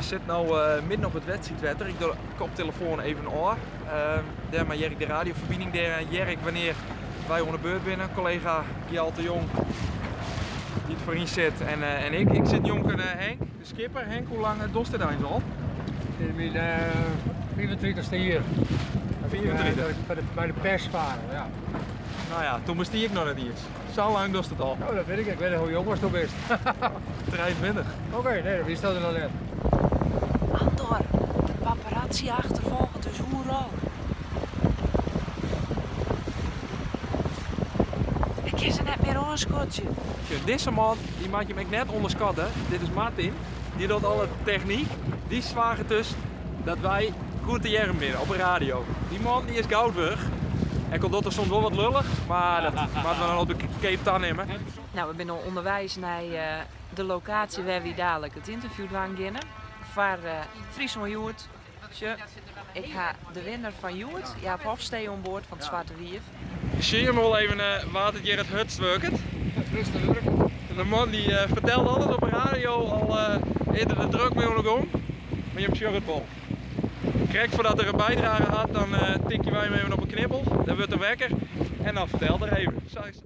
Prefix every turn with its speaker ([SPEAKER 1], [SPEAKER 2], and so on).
[SPEAKER 1] sit no midden op it wedstriidwetter. Ik doch de koptelefoan even ôf. Dêrmei hear ik de radioferbining. Dêr hear ik wannear wy oan de beurt binne. Kollega Gjalt de Jong dy't foaryn sit en, en ik. Ik sit njonken Henk, de skipper. Henk, hoe lang dochst dit eins al?
[SPEAKER 2] Dit is myn 35ste jier.
[SPEAKER 1] 35?
[SPEAKER 2] Dat ik by de pers faren, ja.
[SPEAKER 1] No ja, toen bestie ik noch net iens. Sa lang dochst it al?
[SPEAKER 2] Oh, dat wit ik. Ik wit net hoe jong ast do bist.
[SPEAKER 1] 23.
[SPEAKER 2] Oké, nee, dat wist ik noch net.
[SPEAKER 3] Andor, de paparazzi achterfolget ús oeral. Ik kin se net mear oanskodzje.
[SPEAKER 1] Sjoch, dizze man, dy moat jim ek net ûnderskatte. Dit is Martin, dy docht alle technyk. Dy soarget dus dat wy goed te hearren binne op 'e radio. Dy man dy is goud wurdich. Ek al docht er soms wol wat lullich, mar dat moatte we dan op de keap tanimme.
[SPEAKER 3] No, we binne no ûnderweis nei de lokaasje wêr wy dalik it ynterview dwaan geane foar Fryslân Hjoed. Sjoch, ik ha de winner fan hjoed, Jaap Hofstee, oan board fan it Swarte Wief.
[SPEAKER 1] Sjoch jim wol even wa't it hjir it hurdst wurket?
[SPEAKER 2] It hurdste wurket?
[SPEAKER 1] De man dy fertelt alles op 'e radio, al is er der drok mei oan 'e gong. Mar jim sjogge it wol. Krekt foardat er in bydrage hat, dan tikje wy him even op 'e knibbel. Dan wurdt er wekker en dan fertelt er even. Sa is.